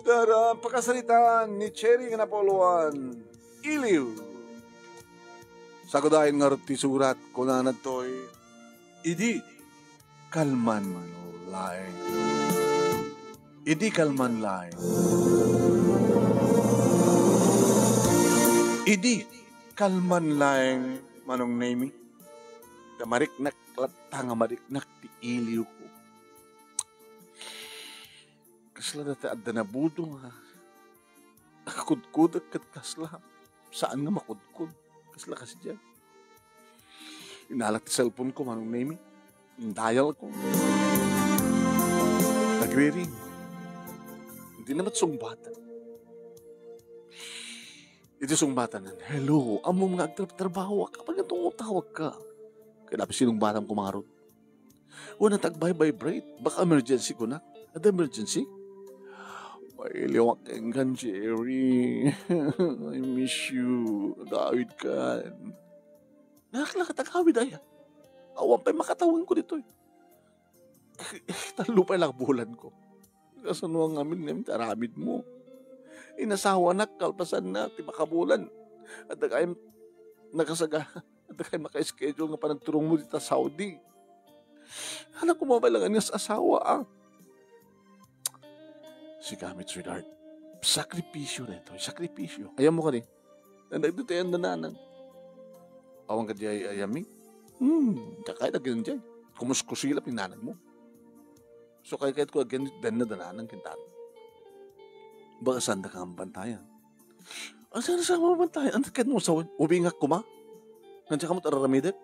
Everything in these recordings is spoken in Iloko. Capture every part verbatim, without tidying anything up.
Tara, pakasaritaan ni Cherry nga napuluan. Iliw. Sagudayen ngarud ti surat, kunana ditoy, idi kalman laeng. Idi kalman laeng. Idi kalman laeng, Manong Nemi. Ta mariknak latta nga mariknak ti iliwko. Kasla dayta adda nabudo nga nakakudkudek ket kasla saan nga makudkod. Kasla kasdiay. Inalak ti cellphone ko, Manong Nemi. Dial ko. Nagri-ring. Hindi na met sungbatan. Iti sungbatan, "Hello, ammom nga agtrabtrabahoak. Apay nga tungod tawag ka?" Kaya sinungbatan ko ngarud. Wen, nagba-vibrate. Baka emergency ko na. Adda emergency? Mailiwak kenka, Jerry. I miss you. Agawid ka. Naklaka tagawid aya. Awan pay makatawen ko ditoy. Tallo pay la bulan ko. Kasano nga amin nga aramid mo? Inasawanak, kalpasanna, ti makabulan. Adda kayam nakasaga, adda kayam maka-schedule nga panagturong mo dita Saudi. Anak ko, mabay lang nga asawa, ah. Sika met, sweetheart. Sakripisyo na ito, sakripisyo. Ayan mo kadi. Nagdutayan da nanang. Awan ka di ay ayami? Hmm, kakay da ganun di ay. Kumuskusilap ni nanang mo. So, kay kayat ko, again, dan na da nanang kintan. Baka saan da ka ang bantayan? Ang saan sa mga bantayan? Ang ket mo sa ubingak kuma? Nandiyan ka mo tararamidek?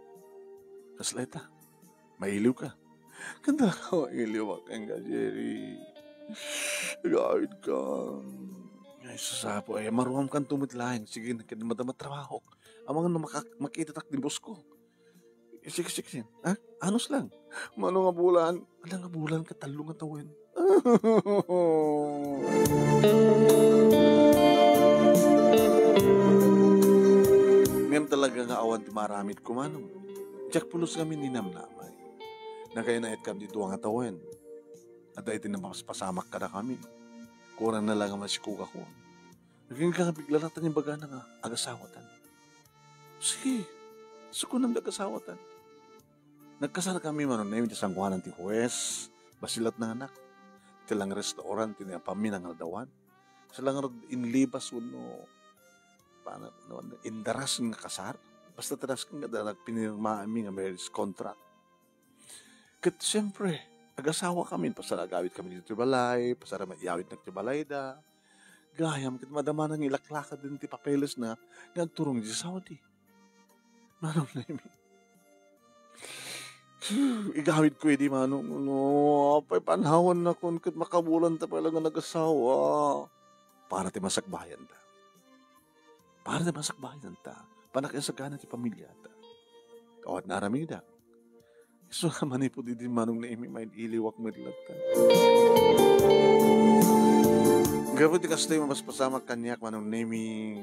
Kasla ita. Mailiw ka. Kanta ka, mailiw ka, Jerry. Agawid ka. Ay, sasapo, ay, maruam kan tumit laeng. Sige, na, kaya madama trabaho. Amang na maka-, makita tak ni boss ko. Sige, sige, sige. Ha? Anos lang. Mano nga bulan? Ano nga bulan ka? Talo nga tawen. Ngem talaga nga awan ti maramid ko, Manong. Diak pulos kami ninamnamay. Nagaynaet kami ti dua nga tawen. Adda iti napaspasamak kadakami. Kurang na lang nga masikog ako. Naging ka nga bigla lang tan imbagana nga agasawatan. Sige, sukunan nga agasawatan. Nagkasar kami, Manong Nemi, ti sangoanan ti huwes, basilat na anak. Iti lang restaurant, ti napanmi nangaldawan. Sa lang rod inlibas wenno, paano, ano, indaras nga kasar. Basta tadas nga da, nagpinirma mi nga marriage contract. Ket siyempre, agasawa kami, pasar agawid kami dito ti balay, pasar iyawid nak ti balay da. Gayam, ket madama nang ilaklakad din ti papeles na, nga agturong di Saudi. Manong Nemi. Igawid ko idi, Manong, no, apay panawan na kun ket makabulan ta pala nga nagasawa. Para ti masakbayan ta. Para ti masakbayan ta. Panakaisagana ti pamilya ta. Kawat na aramida. Isu nga manipud idi, Manong Nemi, mailiwak met latta. Gapu ti kastoy, mapaspasamak kaniak, Manong Nemi,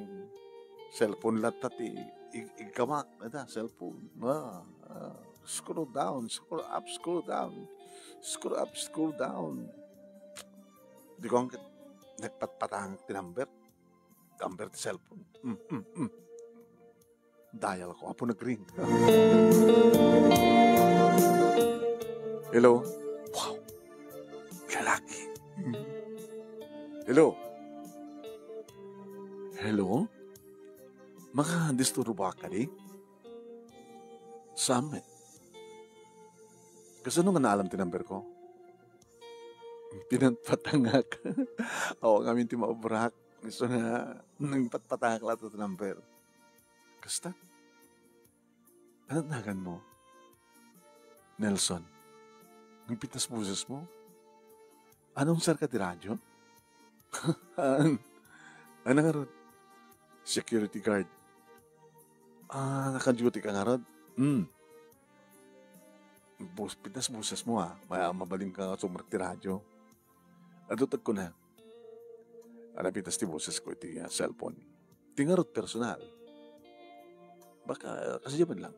cellphone latta ti ig-, igkamak, ada, cellphone. Ah, ah, scroll down, scroll up, scroll down. Scroll up, scroll down. Di ko ang nagpatpatang ti number. Number ti cellphone. Mm, mm, mm. Dial ko. Apo nag-ring. Hello? Wow. Lalaki. Hello? Hello? Makadisturbo ka di? Saan met? Kasano nga naalam ti number ko? Pinatpatangak. Awan amin ti maubrak. Isu nga, nagpatpatangak latta ti number. Kasta? Anat nagan mo? Nelson. Nagpitas boses mo? Anong sir ka ti radyo? An-, ano nga rod? Security guard. Ah, naka-duty ka nga rod? Hmm. Bus-, pitas boses mo, ah. Maya, mabalin ka nga sumrek ti radyo. Adutag ko na. Anapitas ti boses ko iti, ah, cellphone. Ti ngarud personal. Baka, kasi man lang.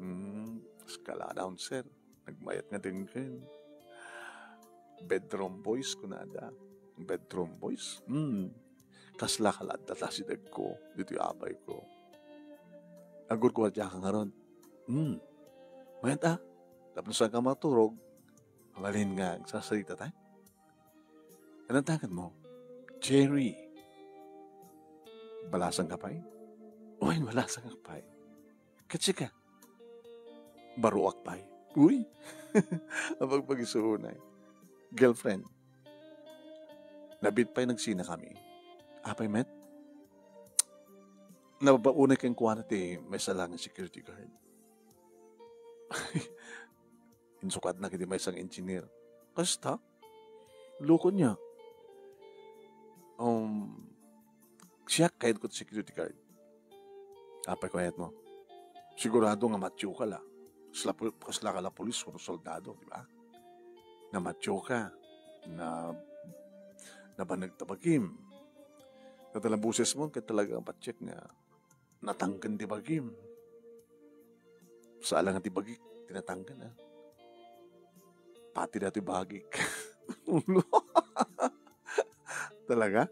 Hmm, skala announcer. Nagmayat nga denggen. Bedroom boys, kunada. Bedroom, boys. Hmm. Kasla ka la adda ta sidegko, ditoy apay ko. Agguardiaka ngarud. Hmm. Mayat a. Tapno saanka maturog, mabalin nga agsasalita ta. Anong tangkad mo? Jerry. Balasang ka pay? Uy, balasang ka pay. Ket sika? Baruak pay. Uy! Apagpagisuunay. Girlfriend. Nabit pay nagsina kami. Apay met? Nababaunay kenkuana ti maysa la nga security guard. Insukadna iti maysa nga engineer. Kasta? Loko niya. Um, siak kayatko ti security guard. Apay kayatmo? Sigurado nga matio ka la. Kasla, pu-, kasla ka la pulis wenno soldado, di ba? Na matio ka, na, nabanag ta bagim. Ket talaga boses mo, ket talaga patsek nga natangken ti bagim. Saan la nga ti bagik ti natangken, ah. Pati datoy bagik. Talaga?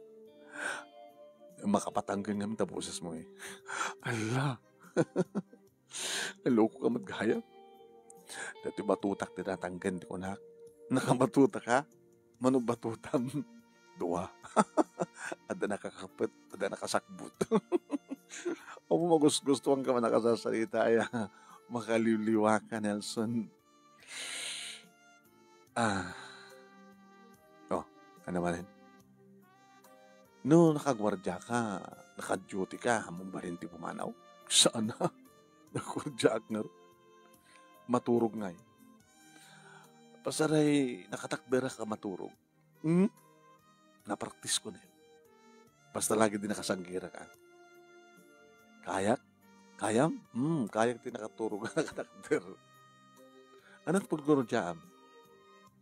Makapatangken ngamin ta boses mo, eh. Ala. Naloko ka met gayam. Datoy batutak ti natangken ti kunak. Nakabatutak ka? Mano batutam? Dua. Adda nakakapet, adda nakasakbut. Apo, magus-, gusto ka man a nakasasalita, ay, ah, makaliwliwa ka, Nelson. Ah. Oh, ano manen? No nakaguardia ka, naka-duty ka, ammom balin ti pumanaw? Saan a? Nakaguardiaak ngarud. Maturog ngay. Pasaray, nakatakderak a maturog. Hmm? Napraktisko ni. Basta lagi di nakasanggirak, ah. Kayak? Kayam? Hmm, kayak ti nakaturog a nakatakder. Anat pagguardiaam?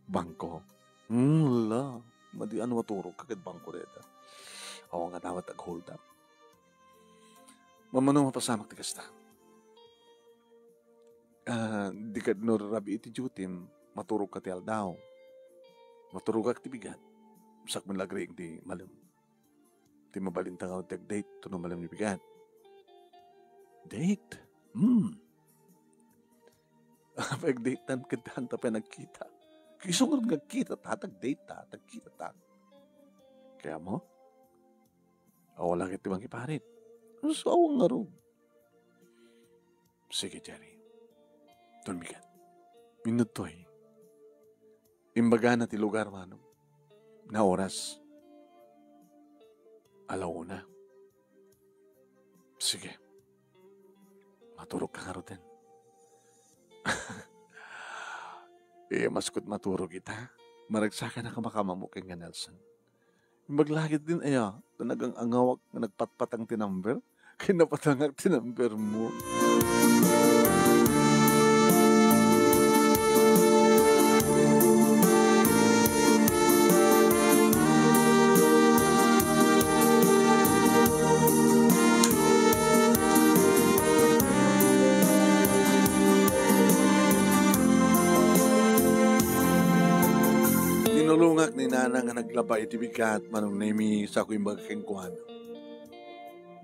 Bangko. Hmm, la. Madi ano maturog ka ket bangko deta. Awan nga dapat ag-hold up. Mamano mapasamak ti kasta. Ah, di kad no rabii ti duty, maturog ka ti aldaw. Maturogak ti bigat. Sak man lagriing ti malem. Ti mabalin ta nga ti ag-date, tuno malem ni bigat. Date? Hmm. Pag-date tan, kadanta pa nagkita. Isu nga nagkita ta, tag-date ta, tagkita ta. Kaya mo? Awa lang iti mangiparit. So, awa nga ro. Sige, Jerry. Tulmigan. Minuttoy. Imbagana ti lugar, manong. Na oras. Alauna. Sige. Maturog ka ngaruden. Eh, maskot maturog ita. Maragsakan a kamakamamu ken nga Nelson. Imbag la ketdin aya, ta nagang-angawak nga nagpatpatang ti number. Ken napatangak ti number mo. Tinulongak ni Nana nga naglaba iti bigat, Manong Nemi, sa ko imbaga kenkuana.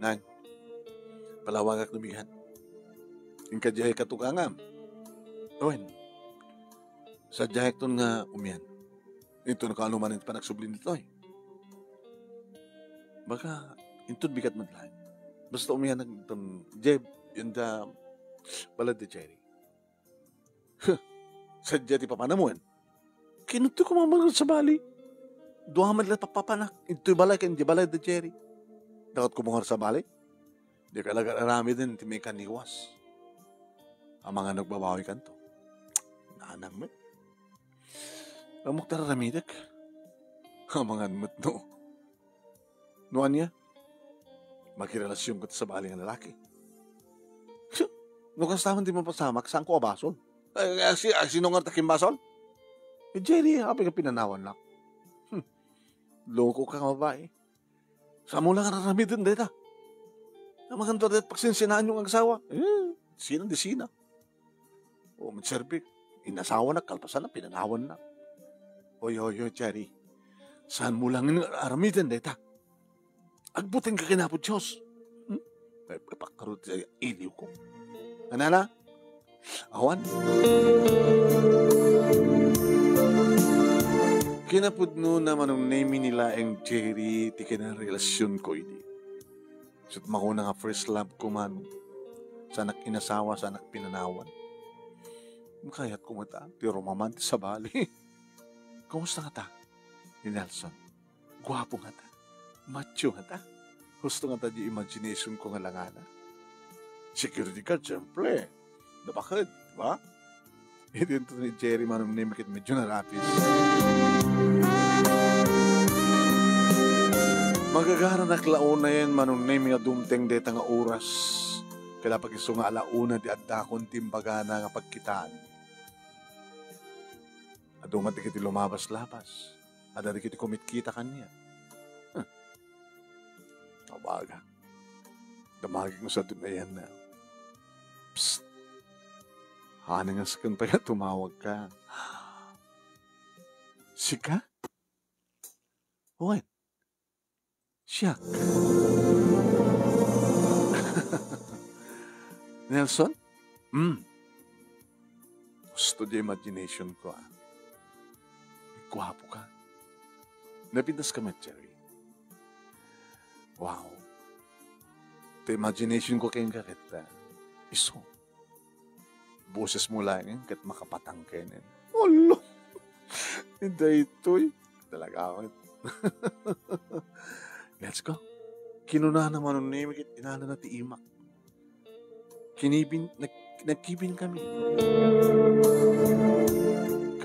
Nang, palawagak no bigat. Inka diay katugangam. Wen, sadiayakton nga umian. Inton kaano man iti panagsublin ditoy. Baka, inton bigat met laeng. Basta umian nagton, Jeb, yun da, balad da Jerry. Huh, sadia ti papanam wen? Kinunto ko mamangad sa bali. Dua man la papapanak. Intoy balay ken di balay da Jerry. Dakot ko mangar sa bali. Di ka laga aramiden ti may kaniwas. Amangan nagbabawi kanto. Nanang met. Amok tararamidek. Amangan met no. No ania? Makirelasion ka sa bali nga lalaki. Siya, no kasta man di mapasamak, saan ko a basol? Ay, asi-, asino nga takin basol? Eh, Jerry, apay nga pinanawan lang. Hmm. Loko ka nga babae. Sa mo lang aramiden deta. Namangan to deta pagsinsinaan yung agsawa. Eh, sino di sina? O, magserbi. Inasawa na, kalpasan na, pinanawan na. Oy, oy, oy, Jerry. Saanmo laeng nga aramiden dayta. Agbutengka ken Apo Dios. Hmm? Ay, pakkarot sa iliwko. Anana? Awan. Kinapudnona, Manong Nemi, ni laeng Jerry ti kinarelasionko idi. Ket makuna nga first love ko man, saanak inasawa, saanak pinanawan. Kayatko met ti rumaman ti sabali. Kumusta ngata ni Nelson? Guapo ngata? Macho ngata? Husto ngata di imagination ko nga langana? Security guard, siyempre. Napaked, di ba? Iti ento ni Jerry, Manong Nemi, ket medyo narapis. Magagaranak la unayen, Manong Nemi, nga dumteng dayta nga oras. Kaya pag-isu nga alauna ti addakon ti imbagana nga pagkitaan. Adu met dagiti lumabas-labas. Adda dagiti kumitkita kaniak. Huh. Abaga. Damagek no sa dunayanna. Psst! Hanangas ken pay nga tumawagka. Sika? Wen, siak. Nelson? Hmm. Husto di imagination ko, ah. Guapo ka. Napintas ka met, Jerry. Wow. Ti imagination ko kenka ket, ah, isu. Bosesmo laeng ket makapatang kenen. Olo! Daytoy. Talaga met. Let's go. Kinunana, Manong Nemi, ket inanana ti imak. Kinibin, nag-, nagkibin kami.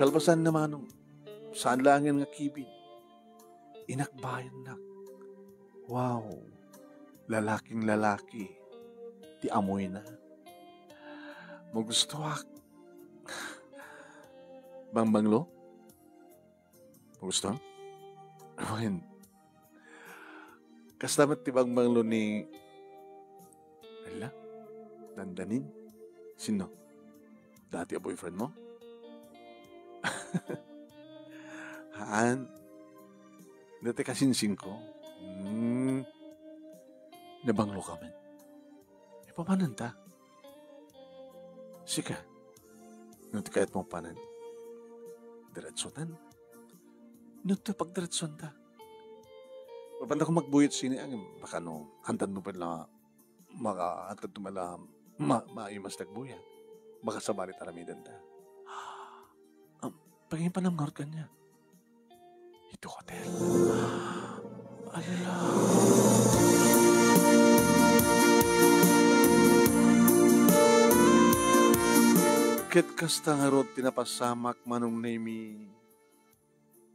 Kalpasanna, Manong, saan laengen nga kibin. Inakbayannak. Wow. Lalaking lalaki. Ti amoyna. Magustuak. Bangbanglo? Magustuam? Wen, kasta met ti bangbanglo ni, ala, Dandanin? Sino? Dati a boyfriend mo? Haan. Dati kasinsing ko. Hmm. Nabanglo ka met. Ipapananta. Sika, no ti kayatmo panen, diretsotan. No ti pagdiretsoanta. Mapanda ko magbuyot sini, ang baka no, hantad mo pala, maka, hantad mo pala, ma, maimas tagbuyat. Baka sabali aramidenta. Ang, pagin panam ngarot kanya. Ito hotel. Ala. Ket kasta ngarud ti napasamak, Manong Nemi.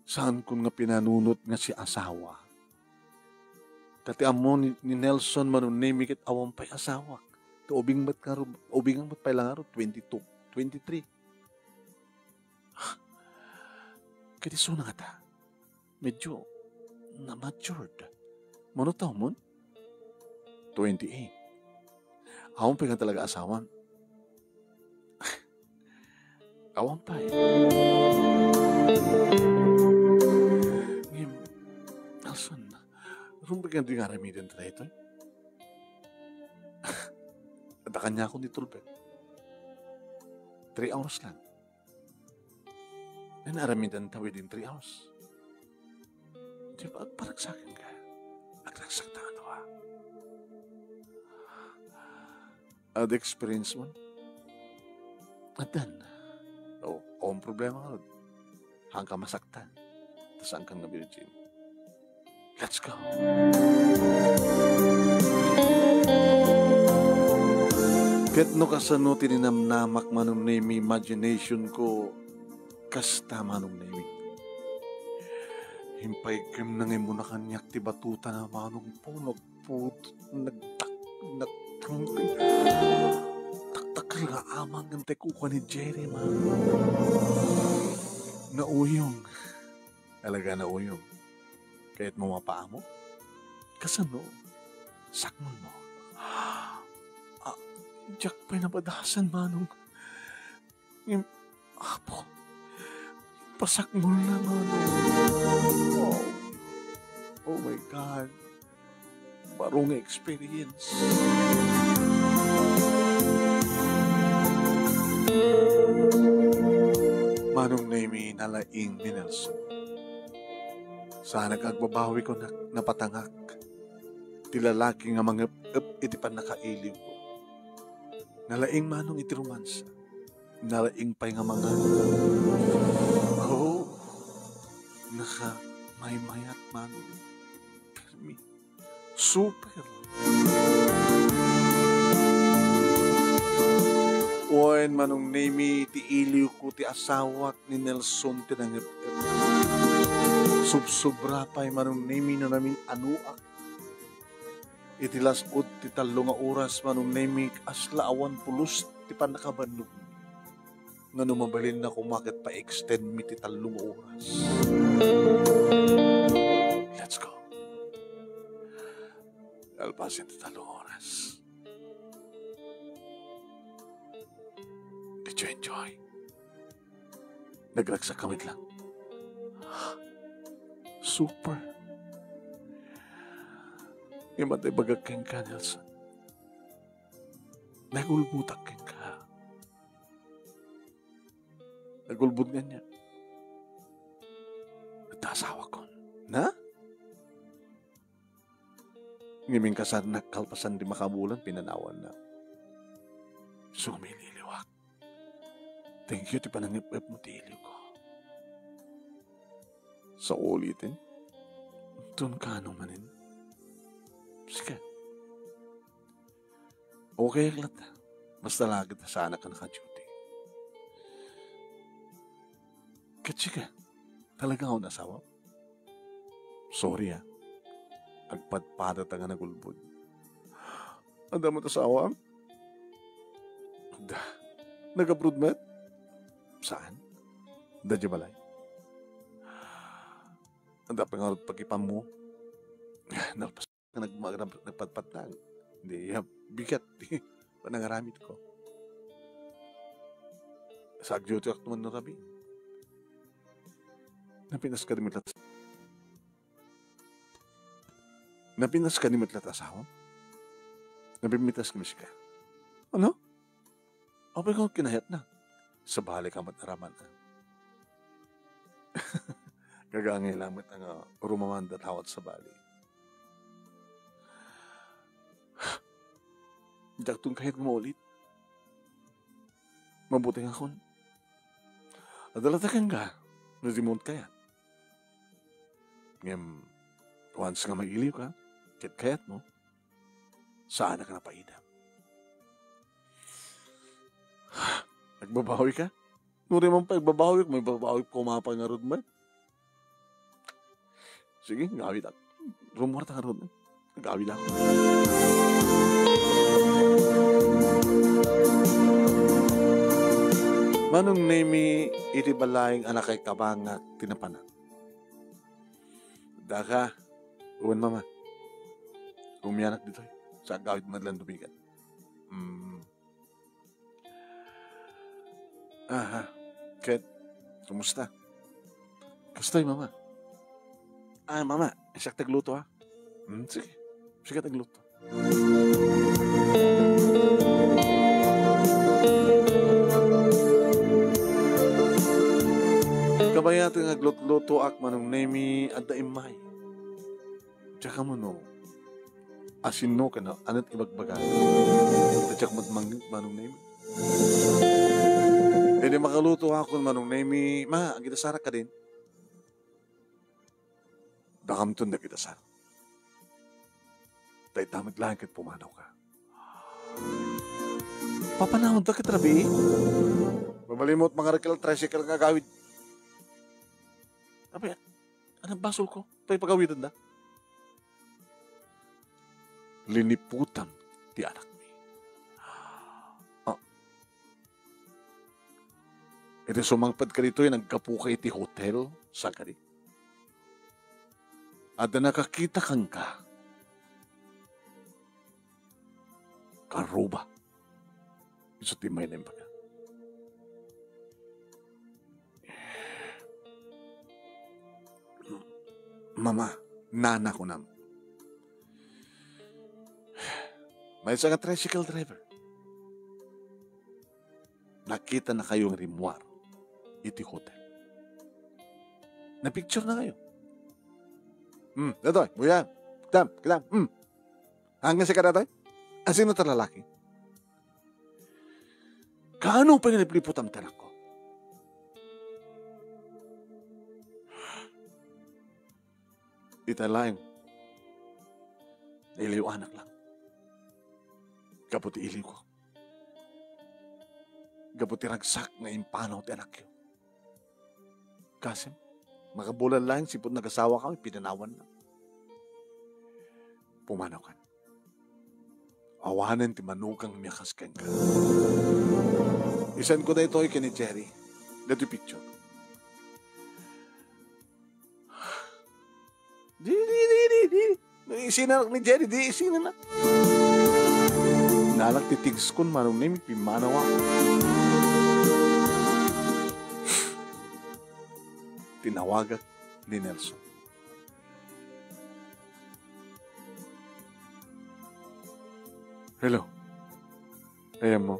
Saankon nga pinanunot nga si asawa. Ta ti ammo ni, ni Nelson, Manong Nemi, ket awan pay asawak. Ta ubing met ngarud, ubing met pay la ngarud, twenty-two, twenty-three. Ket isuna ngata, medyo na-matured. Mano taon mon? Twenty-eight. Awan pay nga talaga asawan. Awan pay. Ngem, Nelson, rumbek nga di nga aramiden ta daytoy. Adda kaniakon di tulbek. Three hours lang. Ania aramidenta within three hours? Di ba, agparagsaken ka? Agragsakta nga dua. Adda experience mo? Addan. O, awan problema ngarud. Haanka masaktan. Ta saankan nga virgin. Let's go. Ket no kasano ti ninamnamak, Manong Nemi, imagination ko, kasta, Manong Nemi. Impay kem nangimmuna kaniak ti batutana, Manong, po, nagput-, nagtak-, nagtang-, taktakkel nga amang ken ti kukua ni Jerry, Manong. Nauyong. Talaga nauyong. Kayatmo mapaammo? Kasano? Sakmolmo. Ah, diak pay nabadasan, Manong. Ngem, Apo, pasakmolna, Manong. Oh. Oh my God. Baro nga experience. Manong Nemi, nalaing ni Nelson. Saanak agbabawi, kunak, napatangak. Ti lalaki nga mangep-ep iti pannakailiwko. Nalaing manong iti romansa. Nalaing pay nga mangan. Oh, nakamaymayat manong. Permi. Super. Wen, Manong Nemi, ti iliwko ti asawak ni Nelson ti nangep-ep. Subsobra pay, Manong Nemi, no namin-anoak. Iti las-ud ti tallo nga oras, Manong Nemi, kasla awan pulos ti pannakabannog. Nga no mabalinna koma ket pa-extend mi ti tallo nga oras. Let's go. Kalpasen ti tallo nga oras. Did you enjoy? Nagragsak ka met lang. Super. Imatay bagak kenka, Nelson. Nagulbutak kenka. Nagulbod nga niya. At asawakon. Na? Ngiming kasar nagkalpasan di makabulan, pinanawan na. Sumililiwak. Thank you ti panangep-ep mo ti iliw ko. Sa ulitin? Tun kano manin? Sige. Okay, latta. Basta lagi ta sana ka naka-duty. Ket sika, talaga awan asawa? Sorry, ah. Agpadpada ta nga nagulbod. Adda met asawa? Da. Nag-abroad met? Saan? Da di balay? Adda pangarot pagipammo? Nalpas. Nga nag-, nag-, nagpadpadtang. Di, ya, bigat. Panangaramid ko. Sa agdiyoto ak tuman no rabi. Napinas ka di met lat-, napinas ka di met lat asawa? Napimitas ka misika? Ano? Apay ko kinayat na. Sa balik amat araman, ah. Gagangay lamet nga rumamanda tawat sa bali. Diak tun kayat nga maulit. Mabuti nga kun. Adalatakan ka. Nadimon kayat. Ngem, once nga mailiw ka, ket kayat mo, saan ka napaida. Nagbabawi ka? Nuri man pay babawi, may babawi ko mapangarod man. Sige, gawid ak. Rumor ta karod. Gawid ak. Manong Nemi, iti balaeng a nakaikabangak ti napanak. Daka, wen mama. Rumianak ditoy. Sa gawid madlan dumigan. Mm. Aha. Ket, kumusta? Kastoy, mama? Ah, mama, siak ti agluto, ha? Hmm, sige. Siak ti agluto. Kabayat nga aglutluto ak, Manong Nemi, adda immay. Diak ammo no asinno ken anet ibagbaga. Diak met mangngeg, Manong Nemi. Idi makaluto akon, Manong Nemi, ma, agidasarak kadin. Dakamton dagiti sar. Dayta met laeng ket pumanawka. Papanawenta ket rabii? Mabalinmo mangarikil tricycle nga agawid. Apay, anong basolko? Pay pagawidenda. Liniputan ti anakmi. Ah. Iti sumangpet kaditoy, naggapuka iti hotel, saan kadi? Adda nakakita kenka. Karuba. Isu ti may naimbag. Mama, Nana, kunam. Maysa nga tricycle driver. Nakitanakayo nga rimmuar iti hotel. Napicturenakayo. Hmm, datoy, buyan. Kitam, kitam. Hmm. Haan nga sika datoy? Asino ta lalaki? Kaano pay nga lipliputam ti anakko? Ita laeng, nailiwanak lang. Gapu ti iliwko. Gapu ti ragsak nga impanaw ti anakyo. Kasem, makabulan laeng sipud nagasawakami, pinanawanna. Pumanawkan. Awanen ti manugang nga kas kenka. Isend ko daytoy ken ni Jerry. Daytoy picture. Di, di, di, di, di. Isinanak ni Jerry, di isinanak. Nalak ti tigskon, Manong Nemi, pimmanawak. Tinawagak ni Nelson. Hello. Ayan mo.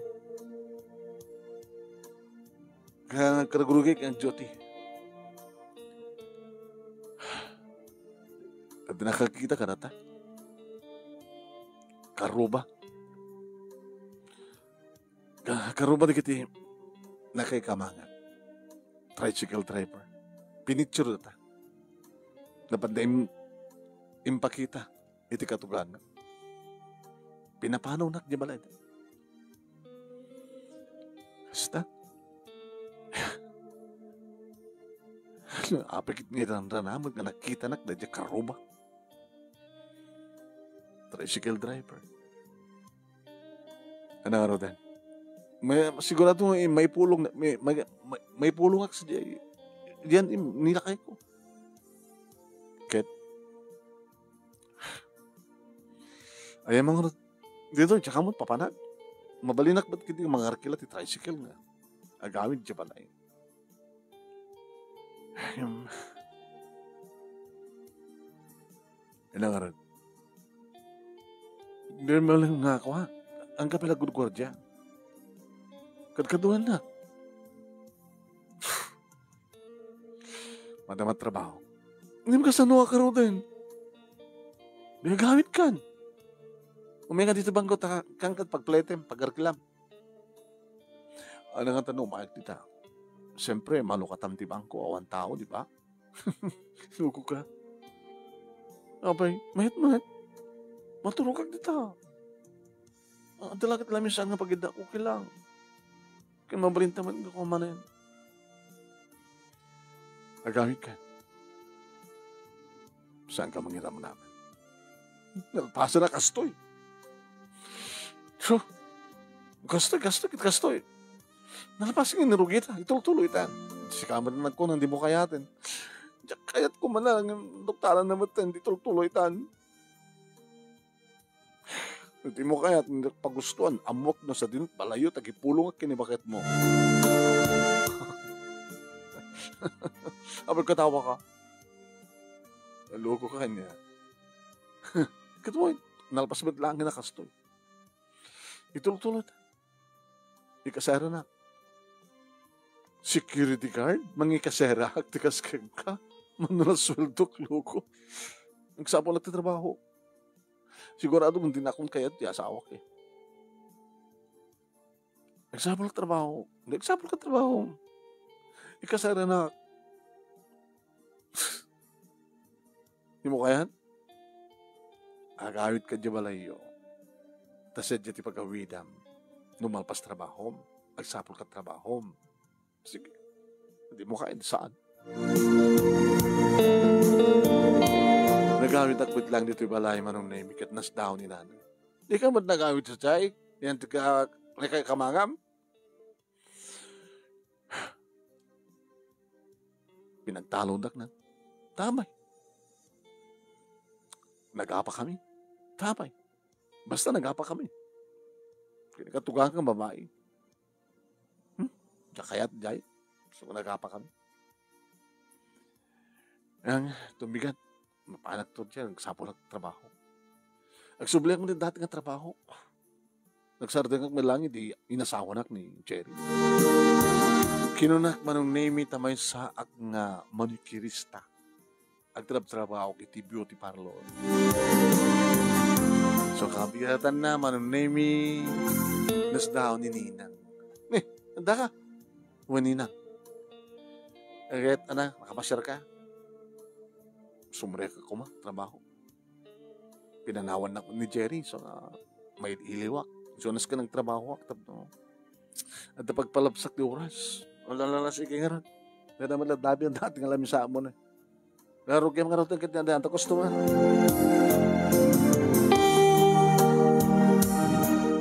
Kaya nagkarugrugi kang duty. At nakakita ka na ta? Karuba. Ka-, karuba di kiti nakaikamangan. Tricycle driver. Pinicture ta. Dapat na im-, impakita iti katugangan. Pinapanawnak di balay. Basta. Apay ket nga iranranamek nga nakitanak daydi karuba. Tricycle driver. Ano nga, Rodan? May, sigurado nga, eh, maipulong na, may, may, may, maipulong ak sa di-, diyan, im-, nilakay ko. Ket, ay, mga Rod-, dito, tsaka mo, papanag. Mabalinak ba't kiti mga arkila ti tricycle nga? Agawid, di ba na yun? Ayun. Ina nga rin. Di mo lang nga ako, ha? Ang kapila gudguardia. Kadkaduan na. Madama trabaho. Hindi mo kasano ka, Roden. Gagawit kan. Uminga dito bangko, ta-, kan kat pagpletem, pagarkilam. Ano nga tanong, Mike, dita? Siyempre, malukatam ti bangko, awan tao, di ba? Suko ka. Apay, mayat-mayat. Maturog ka dita. Ah, talagat lamin saan nga pagidda, okay lang. Kaya mabalinta man ka kumanen. Agawid ka. Saan ka mangiram naman? Nalpasan na kastoy. So, kastoy, kastoy, kastoy. Nalpas nga nirugita, itultulo itan. Si kamar na nagkunan, di mo kayatin. Diyak kayat ko man lang, doktaran na matan, di tultulo itan. Di mo kayat, di pagustuan, amok na sa dinut, balayo, tagipulong at kinibakit mo. Abal katawa ka. Loko ka niya. Kat mo, nalpas mo lang na kastoy. Itultulo itan. Ikasera na. Security guard? Mangikasera? Agtikas ka? Manula sweldo, loko. Nagsapol ti trabaho. Sigurado kung di na akong kayat, di asawak eh. Nagsapol ka trabaho. Hindi, nagsapol ka trabaho. Ikasera na. Di mo kayat? Agawid ka di balayyo. Ta sadja ti pagawidam. No malpas trabahom, agsapul ka trabahom. Sige. Di mo kain saan? Nagawid ak lang ditoy balay, Manong Nemi, ket nasdaaw ni Nanay. Di ka met nagawid sa jay? Yan ti ka, ni kay kamangam? Pinagtalondak na. Tamay. Nagapa kami. Tamay. Basta nagapa kami. Kini katugang kang babae. Hmm? Diya kayat, jay. So, nagapa kami. Ang tumbigan. Mapanak to diay, agsapulak trabaho. Agsubliak met dati nga trabaho. Nagsardengak met laeng idi inasawanak ni Jerry. Kinunak, Manong Nemi, ta maysaak nga manikirista. Agtrabtrabaho iti beauty parlor. So, kabiatanna, Manong Nemi, nasdaon ni Ninang. "Eh, adda ka?" "Wen, Ninang." "Ket, ana, makapasiar ka?" Sumrekak koma, trabaho. Pinanawannak ni Jerry, so, ah, mailiwak. So, nasken nagtrabahoak, tapno adda pagpalabsak ti oras. Ala, ala, ala, sige ngarud. Dada met labi ang dati nga lamisamo na. Pero kaya nga ruteng ket nadayan ta customer.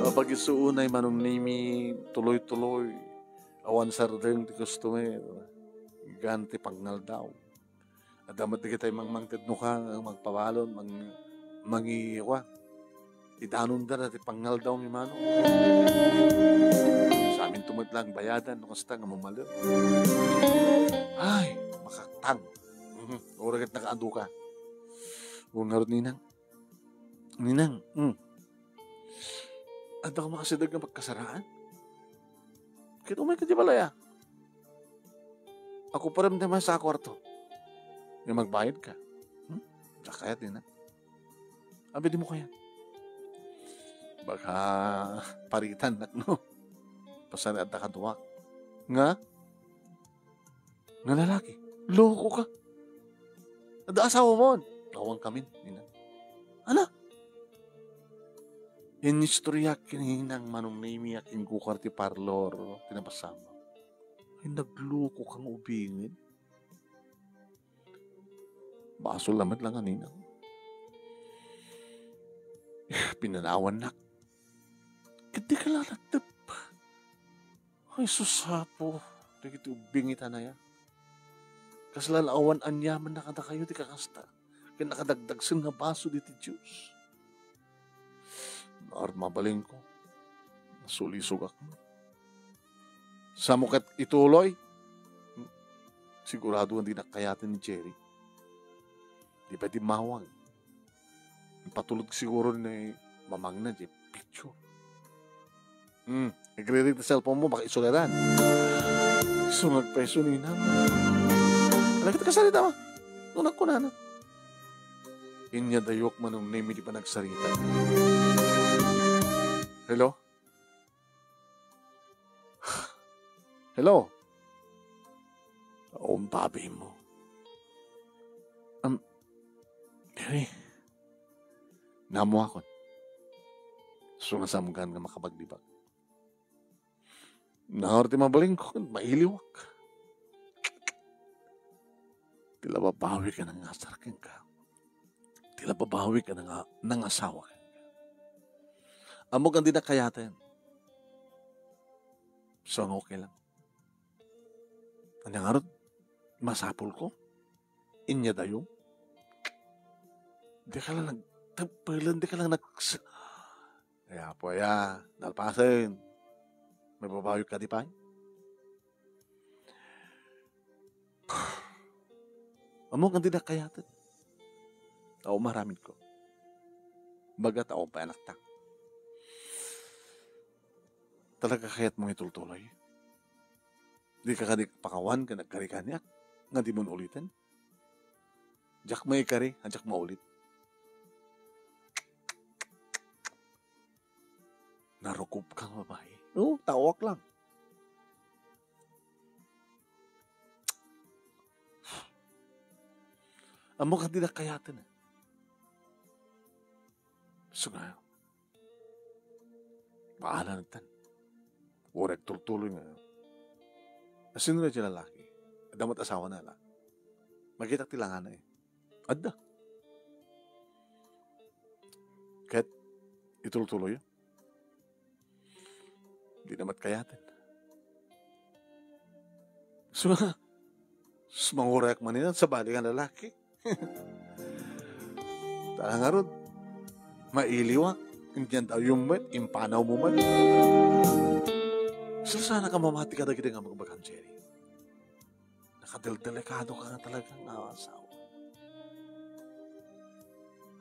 Pagisuunay, Manong Nemi, tuloy-tuloy. Awan sardeng ti customer. Gan ti pangngaldaw. Adda met dagiti mangmangted no ka, nga magpabalon, mang-, mangi-, kua, idanonda dati pangngaldaw ni Manong. Sa amin to met laeng bayadan, no kasta nga mamalem. Ay, makaktang. Mhm, uray ket nakaadu ka. Wen ngarud, Ninang. Ninang, hmm. Adda ka makasideg nga pagkasaraan? Ket umayka idiay balay, a. Agkuarem dayta maysa a kuarto. Nga magbayad ka. Hmm? Diak kayat, Ninang. Abi, dimo kayat. Baka paritannak, no? Pasan adda kaduak. Nga? Nga lalaki? Loko ka. Adda asawamon? Awan kamin, Ninang. Ana? Inistoriak ken ni Ninang, Manong Nemi, a kingkukar ti parlor, ti napasamak. Ay, nagloko ka nga ubingin. Basol lamet laeng, Ninang. Pinanawannak. Ket dika la nagtep. Ay, sus, Apo, dagiti ubbing ita aya. Kasla la awan aniamanna kadakayo ti kakasta, ken nakadagdagsen nga basol iti Dios. Ngarud, mabalinko, nasulisogak. Samo ket ituloy, sigurado nga dinak kayaten ni Jerry. Di pay dimmawag. Ipatulod siguro ni mamangna diay picture. Hmm, agree ti cellphone mo, baka isuliran. So, nagpaiso ni Ninang. Ala, ket kasarita, ma. Nagkunana. Inyadayok, Manong Nemi, ti panagsarita. Hello? Hello? Umbabi mo. Am, Jerry, naammoakon. Isu nga samgan nga makabagbibag. Nangaro ti mabalinko, mailiwak. Ti la babawik a nangasar kenka. Ti la babawik a nanga-, nangasawa kenka. Ammok nga dinak kayaten. So, nga okay lang. Ania ngarud? Masapulko? Inyadayom? Dika la nagteppelen, dika la nags-, Ay, Apo aya, nalpasen. Mababawik kadi pay? Ammok nga dinak kayaten. Awan aramidko. Baga ta awan pay anakta. Talaga kayatmo nga itultuloy? Dika kadi pakawan ken agkari kaniak nga dimon uliten? Diak maikari, a diak maulit. Narukobka nga babai. Oo, taoak lang. Ammok nga dinak kayaten, eh. So nga, bahala na tan. Uray agtultuloy nga. Asino diay lalaki? Adda met asawana la. Makitak ti langana, eh. Adda. Ket itultuloy. Dina met kayaten. So, sus, mangurayak manen, sabali nga lalaki. Tara ngarud, mailiwak, inyadayom met, impanawmo met. Saan a mamati kadagiti nga bagbagam, Jerry? Nakadeldelikado ka nga talaga nga asawa.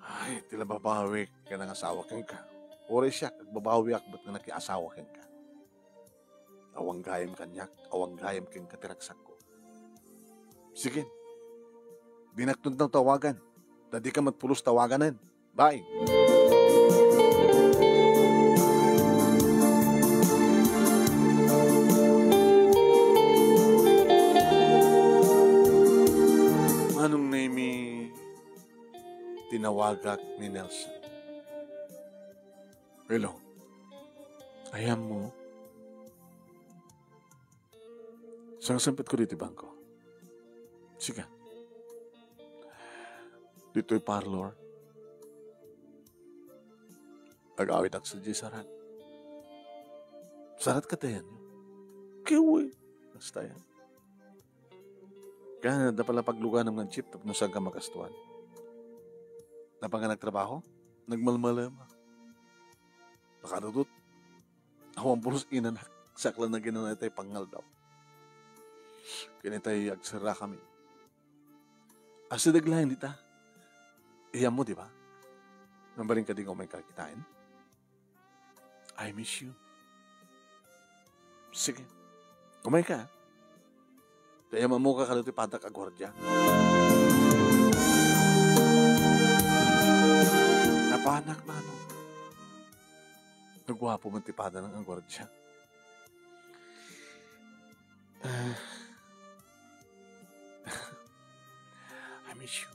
Ay, ti la babawik nga nangasawa kenka. Uray siak, agbabawiak met nga nakiasawa kenka. Awan gayam kaniak, awan gayam kenka ti ragsakko. Sige. Dinak tawagan. Ta dika met pulos tawaganen. Bye. Manong Nemi, tinawagak ni Nelson. Hello. Ayanmo? Sangasempetko ditoy bangko. Sika. Ditoy parlor. Ag-awidak sadiay sarat. Sarat kadi ayanyo? Ket wen. Basta yan. Kaya adda pay la pagluganam nga jeep tapno saanka makastuan. Napanga nagtrabaho? Nagmalmalem. Nakadudot. Awan pulos inanak. Sakla na ginana itay pangaldaw. Ken itay agserrakami. Asideg laeng dita. Ayanmo, di ba? Mabalin kadi nga umayka kitaen? I miss you. Sige. Umayka. Ta ammok a kano ti padak a guardia. Napanak, manong. Naguapo man ti pada ng guardia. Ah. I miss you.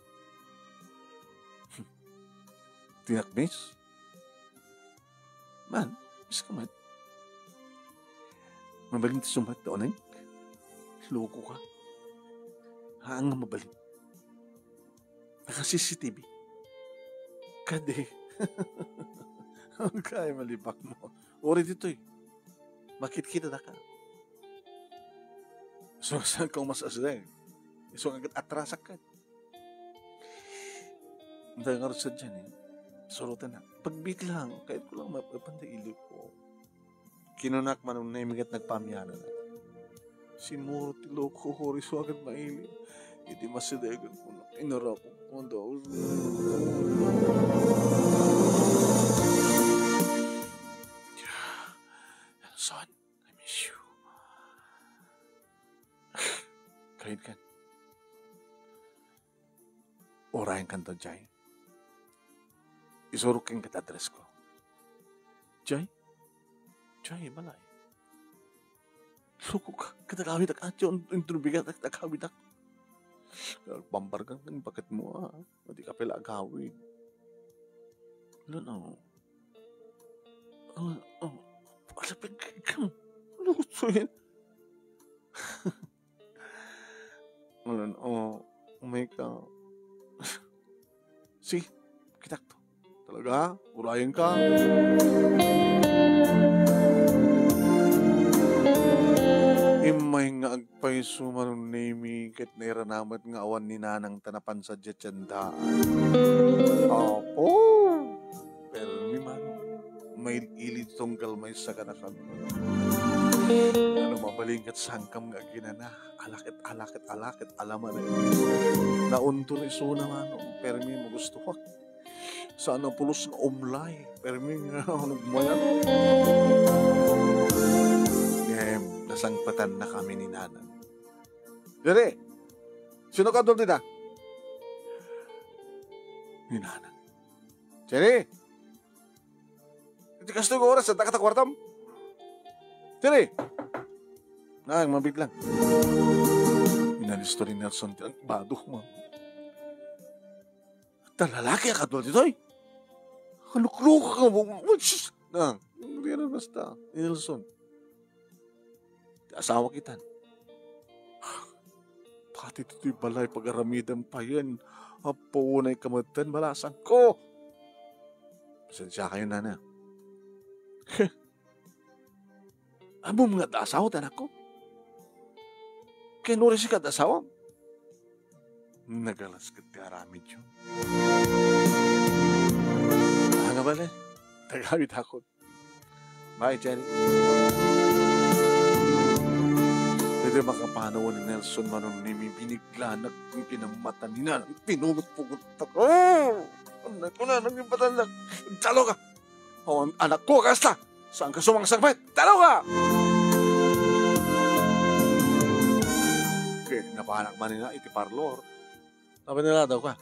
Dinak miss? Man, miss ka met. Mabalin ti sumrek ta uneg? Loko ka. Haan nga mabalin. Naka-C C T V. Kadi. Agay, malibak mo. Uri ditoy. Makitkita da ka. So, saan ka umas asdeng? So, agad atrasak ka. Ang taga nga sadiay, eh. Surotan na. Pagbiit lang. Kahit ko lang map-, mapanda ilip ko. Kinunak, manong Nemi, ket nagpamianan. Simmurot ti loko, uri isu a ket maili. Iti masidegan ko, inarako ko daw. Nelson, I miss you. Kainkan. Urayen kanto, Jay. Isurok kenka ti address ko. Jay? Jay, balay. Loko ka, ket agawidak, ati, un-, intrubigat, ket agawidak. Bambargang ken baketmo, a. Di ka pay la agawid. Wala na. Ah, ah, wala pa ka. Luto yan. Ngayon, oh, umay ka. Sige, kitak to. Talaga? Urayen ka? Immay nga agpayso, manong Nemi, ket nairanamet nga awan ni nanang ta napan sadiay ti andaan. Apo! Permi, manong. Mail-ili ti tunggal maysa kadakami. Ano mabalin ket saankam nga aginana? Ala ket ala ket ala ket ala manen. Nauntor isuna, manong. Permi, magustuak. Saan a pulos nga umlay. Permi nga, ano, mayan. Ngem, nasangpetannakami ni nanang. Diri! Sino ka adun dita? Ni nanang. Jenny! Iti kastoy nga oras, adda ka ta kuartam? Jenny! Nang, mabit lang. Inalisto ni Nelson ti agbado, ma. Ta lalaki a kadua ditoy? Kalukluka ka mo. Sus! Nang, hindi na basta. Nelson. Ti asawa kitan. Pati ditoy balay pagaramidem payen. Apo, unay ka metten, balasang ko. Pasensya kayo, nana. Ammom nga adda asawa ti anakko? Ken uray sika adda asawam? Nagalas ket ti aramidyo. Anga bale, tagawitakon. Bye, Jenny. Daydi makapanaw ni Nelson, manong Nemi, biniglanak ken kinamatan ni nanang, pinungot-pungot. Oh! Anakko na, naging patandak. Dalo ka! Awan anakko, kasta! Saan ka sumangsangpet? Dalo ka! Okay, napanak man nina iti parlor. Sabi nila daw ka.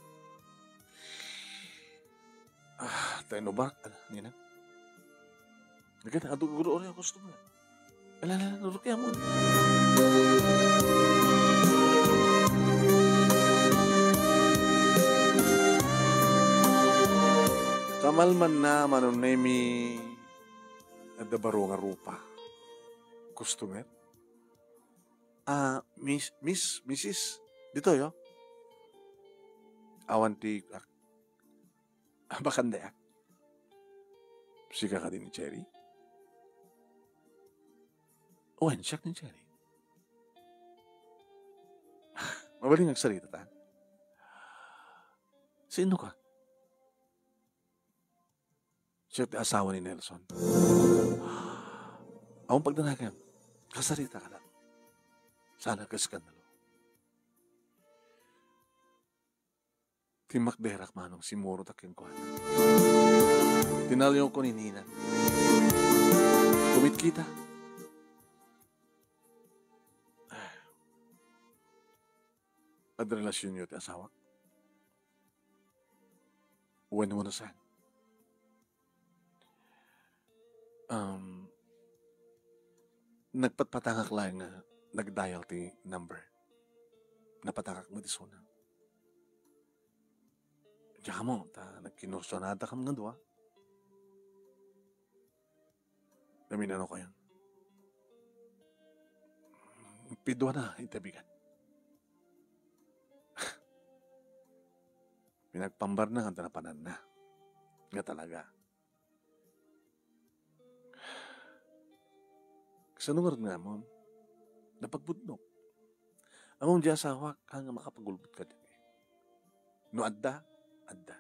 Ah, tayo no ba? Ano, nina? Nagkita, adu, guru, ori, gusto mo. Ala, ala, ala, nurok ya mo. Kamalman na, Manong Nemi, adda baro nga rupa. Customer? Ah, miss, miss, misis, ditoy, oh. Awan ti, ah, Abakan daya. Sika kadi ni Cherry? Wen, siak ni Cherry. Mabalin agsarita ta. Sino ka? Siak ti asawa ni Nelson. Awan pagdanagan. Kasarita ka na. Sana ka skandalo. Timmakderak manong simmurotak kenkuana. Tinaliyawko ni Nina. Kumitkita. Adda relasionyo ti asawak? Wenno saan? Um, nagpatpatangak laeng nga nag-dial ti number. Napatangak met isuna. Diak ammo, ta nagkinursuanadakam nga dua. Naminano kayon. Piduana iti bigat. Pinagpambarna nga napananna. Nga talaga. Kasano ngarud nga amon? Napagbudnok. Ammom, di asawak, haan nga makapagulbod kadin. No adda, adda.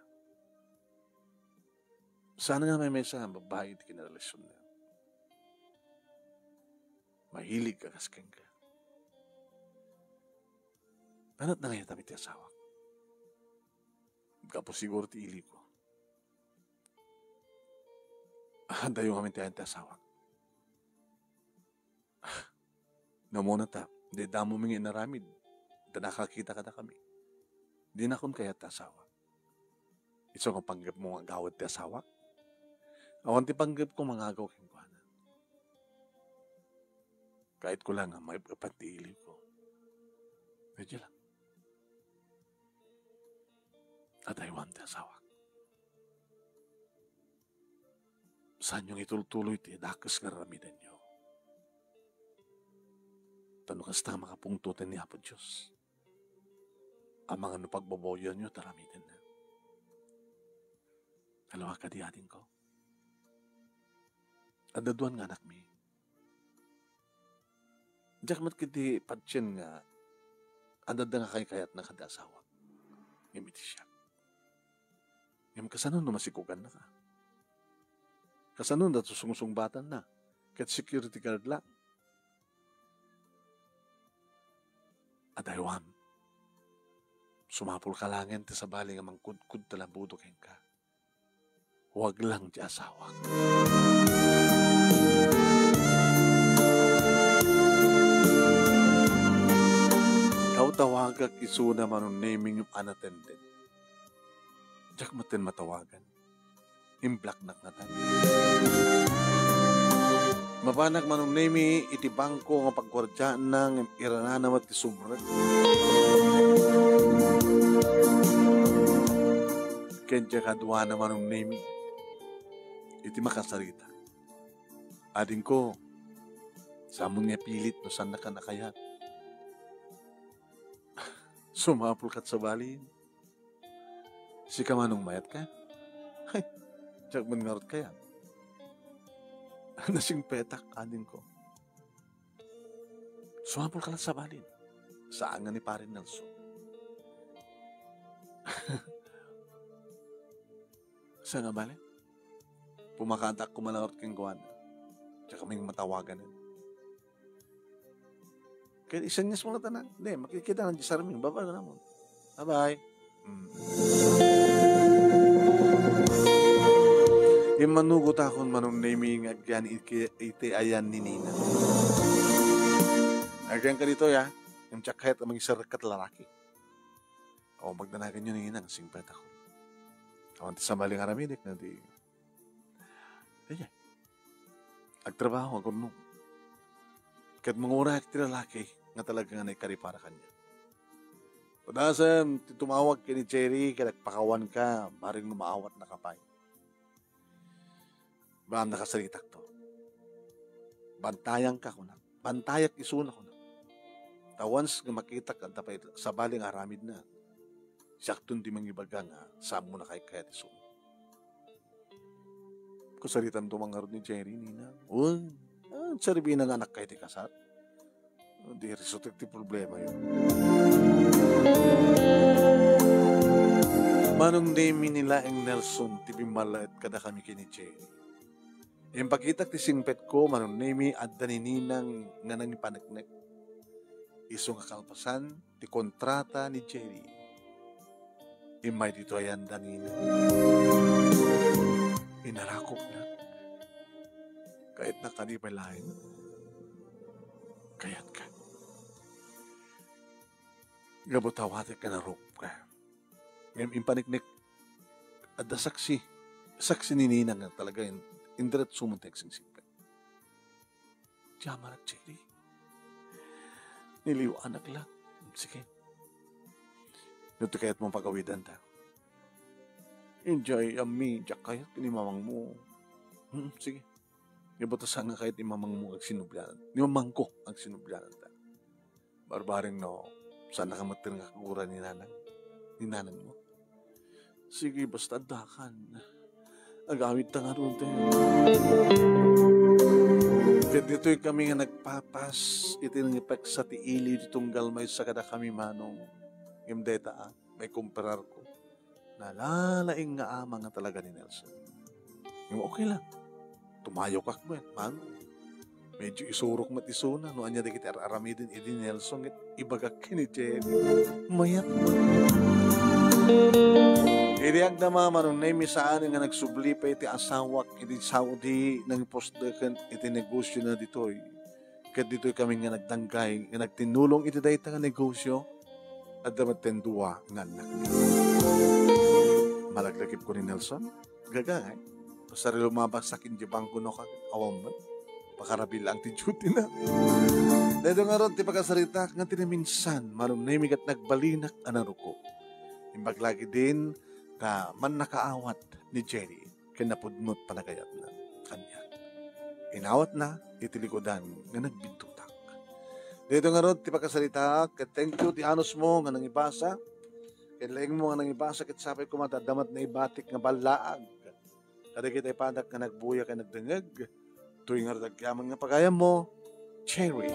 Saan nga maymaysa nga babai ti kinarelasionna? Mahilig ka kas kenka. Anat na ngayon ti asawak. Gapu siguro ti ili ko. Adayo ngamin ti ayan ti asawak. Namuna ta, di damo mi nga inaramid. Ita nakakita kadakami. Di nakon kayat ti asawa. Isu nga panggep mo nga agawid ti asawak? Awan ti panggep ko mangagaw kenkuana. Kayat ko lang nga maip-ipan ti ili ko. Medyo lang. Adaywan ti asawak. Saanyo nga itultuloy ti dakes nga raramidenyo. Ta no kasta, makapungtoten ni Apo Dios. Amangan no pagbabawianyo ti aramidenna. Aliwa kadi, adingko. Adda duan nga anakmi. Diak met ketdi patien nga adda nga kaykayatna kadi asawak. Ngem iti siak. Ngem kasano no masikogannaka? Kasano no sungsungbatanna? Ket security guard lang. Adaywam. Sumapulka laengen ti sabali nga mangkudkod ti labudo kenka. Huwag lang ti asawak. Tawtawagak isuna, Manong Nemi, ngem unattended. Diak metten matawagan. Imblocknak ngatan. Mapanak, Manong Nemi, iti bangko nga pagguardiaanna ngem iranana met ti subrek. Ken diak aduana, Manong Nemi, iti makasarita. Adingko, saanmon nga ipilit no saannaka a kayat. Sumapulka ti sabali. Sika, Manong, mayatka? Ay, diak met ngarud kayat. Nasingpetak, adingko. Sumapulka la ti sabali. Saan nga ni Pare Nelson. Saan nga bale? Pumakatak koma la ngarud kenkuana. Diak kami matawagan. Kaya isenyas mo na tanan. Hindi, makikita na di sarming. Baba na mo. Bye-bye. Mm. Immanugotakon, Manong Nemi, nga agyan iti, iti ayan ni Nina. Agyan ka ditoy, a. Ngem diak kayat a mangiserrek ket lalaki. O, magdanaganyo ni Nina nga singpetakon. Awan ti sabali nga aramidek, nga di, di, agtrabaho, agurnong. Ket manguray ti lalaki nga talaga nga naikari para kaniak. Padasem ti tumawag ken ni Jerry ket agpakawanka, bareng no maawatnaka pay. Baan nakasaritakto. Bantayanka, kunak. Bantayak isuna, kunak. Ta once nga makitak, adda pay sabali nga aramidna. Siakton ti mangibaga nga saanmo nakaykayat isuna. Kasaritam to man ngarud ni Jerry, Nina. Uy, ah, serbina nga anakka iti kasar. Di resutek ti problema yun. Manong Nemi, ni laeng Nelson ti bimmallaet kadakami ken ni Jerry. Impakitak ti singpetko, Manong Nemi, adda ni Ninang nga nangipaneknek. Isu nga kalpasan ti kontrata ni Jerry. Immay ditoy ayan da Nina. Inarakopna. Kayatna kadi pay laeng. Kayatka. Gapu ta awatek nga narukopka. Ngem impaniknek, adda saksi, saksi ni Nina nga talaga in-, indiretso man ti agsingsingpet. Diak man, Jerry. Niliwanak lang. Sige. No ti kayatmo pagawidan ta. Enjoy, ammi, diak kayat ni mamangmo. Hmm, sige. Gapu ta saan nga kayat ni mamangmo agsinublian. Ni mamangko agsinublian ta. Barbareng no, saan ka met nga kaguran ni nanang, ni nanangmo. Sige, basta addakan. Agawid ta nga dute. Ket ditoy kami nga nagpapas, iti nangipeksa ti ili ti tunggal maysa kadakami, Manong. Ngem dayta, a, may kumperarko. Nalalaing nga ama nga talaga ni Nelson. Ngem okay lang. Tumayokak met, Manong. Medyo isurok met isuna no ania dagiti ar-aramiden idi Nelson ket ibagak ken ni Jerry. Mayat met. Idi agdama, Manong Nemi, saan nga nagsubli pay ti asawak idi Saudi, nangipusdeken iti negosiona ditoy. Ket ditoy kami nga nagdanggay nga nagtinulong iti dayta nga negosio. Adda met ti dua nga annak. Malaglagipko ni Nelson. Gagangay. Basta ri lumabas sakin di bangko no ka, awan met. Pakarabilang ti duty na. Daytoy ngarud ti pakasaritak nga ti naminsan, Manong Nemi, ket nagbalinak a naruko. Imbag la ketdin ta mannakaawat ni Jerry ken napudno ti panagayatna kaniak. Inawatna iti likudan nga nagbintotak. Daytoy ngarud ti pakasaritak, ket thank you ti anusmo nga nangibasa. Ken laengmo nga nangibasa, ket sapay koma ta adda met naibatik nga ballaag kadagiti padak nga nagbuya ken nagdengngeg. Daytoy ngarud agyaman nga pagayammo, Jerry.